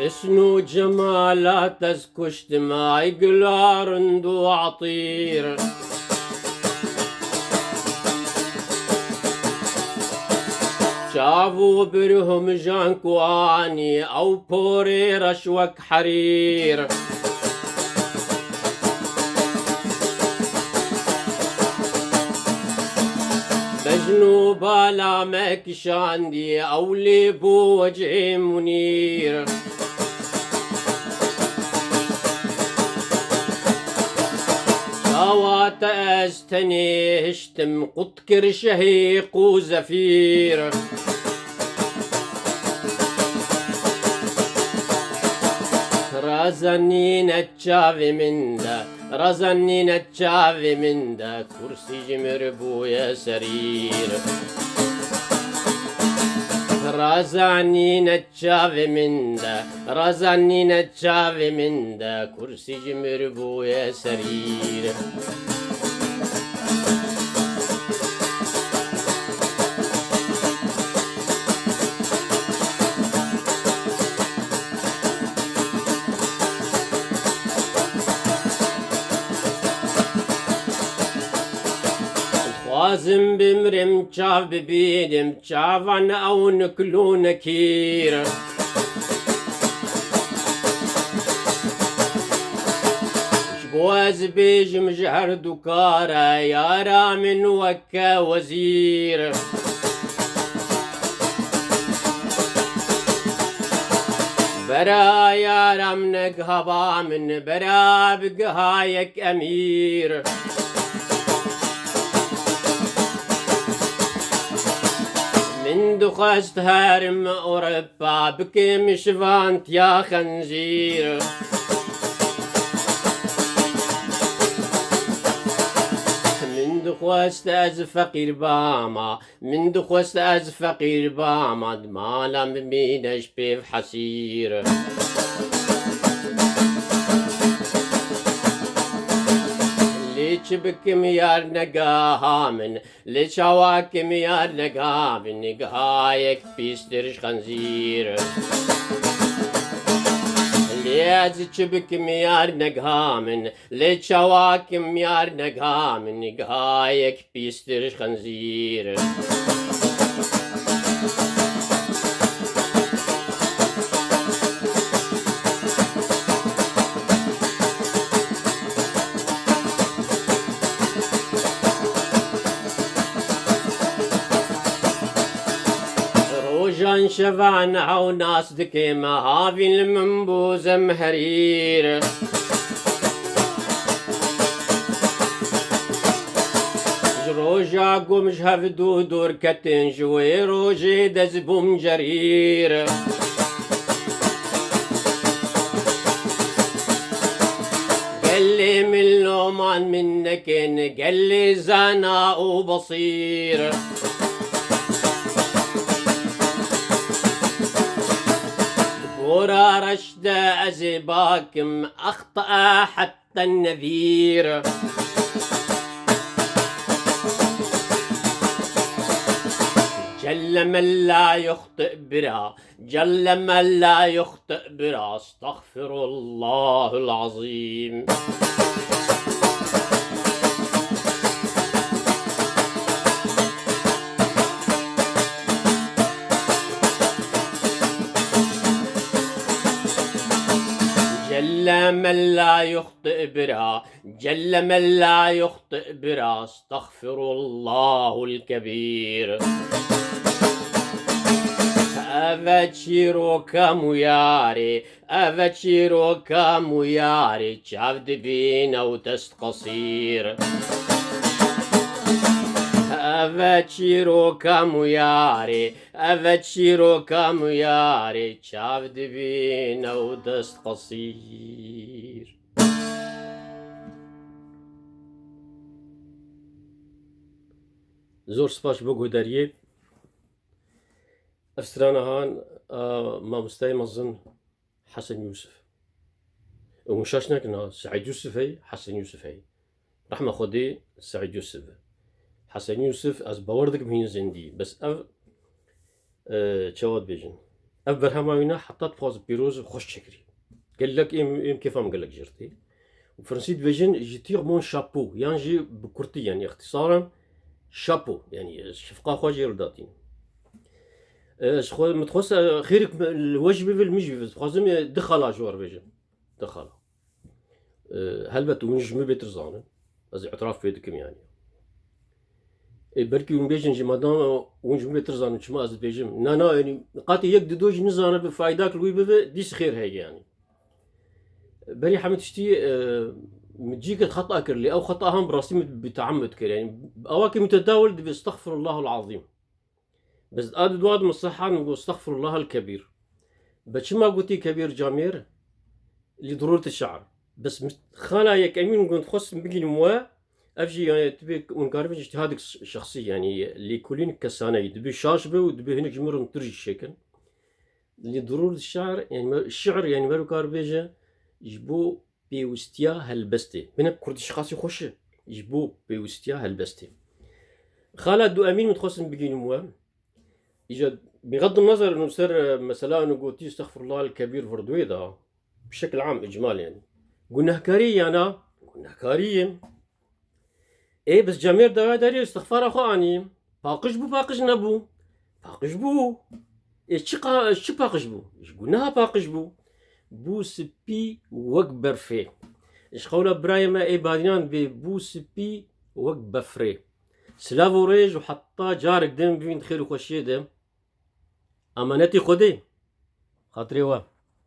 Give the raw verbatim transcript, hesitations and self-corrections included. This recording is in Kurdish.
Husn û cemalat ez kuştim, ay gula rind û etîr. Çav û birhum jan ku anî, ew porê reş wek herîr. Bejn û bala me kişandî, ew lê bû wecihê Munîr. Çawa te ez tenê hiştim, qut kir şehîq û zefîr. Raza nîne çavê min de, raza nîne çavê min de, kursî ji mir bûye serîr. Raza nîne çavê min de, raza nîne çavê min de, kursî ji mir bûye serîr. Dixwazim bimrim, çav bibînim, çavan ew nikl û nekîr. Ji bo ez bêjim ji her du kare, yara min weke wezîr. Bera yara min giha ba min, bera bigiha yek emîr. Min dixwest herim Ewropa, bikim şivantiya xenzîr. Min dixwest ez feqîr bama, min dixwest ez feqîr bama, di mala min bîne ji pêv hesîr. Lê çi bikim yar negaha min, lê çawa kim yar negaha min, giha yek pîstir ji xenzîr. Lê ez çi bikim yar negaha min, lê çawa kim yar negaha min, giha yek pîstir ji xenzîr. Rojan şevan ew nas dike me, havîn li min bû zemherîr. Ji roja ku min ji hev du dûr ketin, ji wê rojê de ez bûm cerîr. Gelê min loman min nekin, gelê zana û besîr. Gora reş de ez ê bakim, exta het النذير. جل من لا يخطئ برا، جل من لا يخطئ برا، استغفر الله العظيم. جل من لا يخطئ برا، جل من لا يخطئ برا، استغفر الله الكبير. Eve çîroka mûyarê, eve çîroka mûyarê, çav dibîne û dest qesîr. Eve çîroka mûyarê, eve çîroka mûyarê, çav dibîne û dest qesîr. Zor spas bo guhdariyê. Ev strana han, a, mamosteyê mezin Hesen Yusuf. Û hûn şaş nekin ha, Seîd Yusuf hey, Hesen Yusuf hey. Rehma Xwedê Seîd Yusuf. Hesen Yusuf, ez bawer dikim hîn zindî. Bes ev, e, çawa dibêjin? Ev berhema wî ne heta dixwazim pîroz û xweş çêkirî. Gelek êm, êm kêfa min gelek jê re tê. Û Fransî dibêjin, je tire mon chapeau, yan jî bi kurtî, yanî îxtîsaran, chapeau, yanî şefqa xwe jê re datînim. E, ji xwe, min dixwest, e, xêrik li we jî bibe, li min jî bibe. Dixwazim, e, du xala ji we re bêjim. Du xala. E, helbet hûn ji min bêtir zanin. Ez îtiraf pê dikim yanî. E, belkî hûn bêjin jî, madam hûn ji min bêtir zanin, çima ez dibêjim? Na, na, yanî qatê yek dido jî nizane bi faydak li wî bibe, dîs xêr heye yanî. Berî hemî tiştî, e, min cî kir xeta kir, lê ew xeta han bi rastî min bi teamud kir. Yanî awakî mutedawil dibe, estexfirullahul azîm. Bes a di dua de min sehan min got, "Estexfirullahal kebîr." Be çima gotî kebîr camêr? Li dirûreti şe'r. Bes min xala yekemîn min got, xwestim bigînim we. Ev jî, yanî, tu bê, hûn karibin îctîhadek şexsî, yanî, lêkolîn kesaneyî. Dibê şaş be û dibê hinek ji min rûntir jî çêkin. Li dirûreti şe'r, yanî, me-, şi'r, yanî, mero kar bêje, ji bo pêwistiya helbestê. Hinek kurdî şixasî xweş e. Ji bo pêwistiya helbestê. Xala du emîn min dixwestin bigînim we. Îca, bixedim nezer, û ser, e, mesela, û gotî, "Estexfirullahal kebîr" vir duê da. Bi şekil am, icmal yanî. Gunehkarî yana, gunehkarî ye. Ê, bes camêr dawa derê, istixfara xwe anî. Paqij bû, paqij nebû. Paqij bû. Ê, çi qa-, çi paqij bû? Ji guneha paqij bû. Bû spî wek berfê. Ji qewla birayê me ê badînan bê, bû spî wek befrê. Silav û rêj û heta carek din bibîn di xêr û xweşiyê de. Emanetî Xwedê. Xatirê we.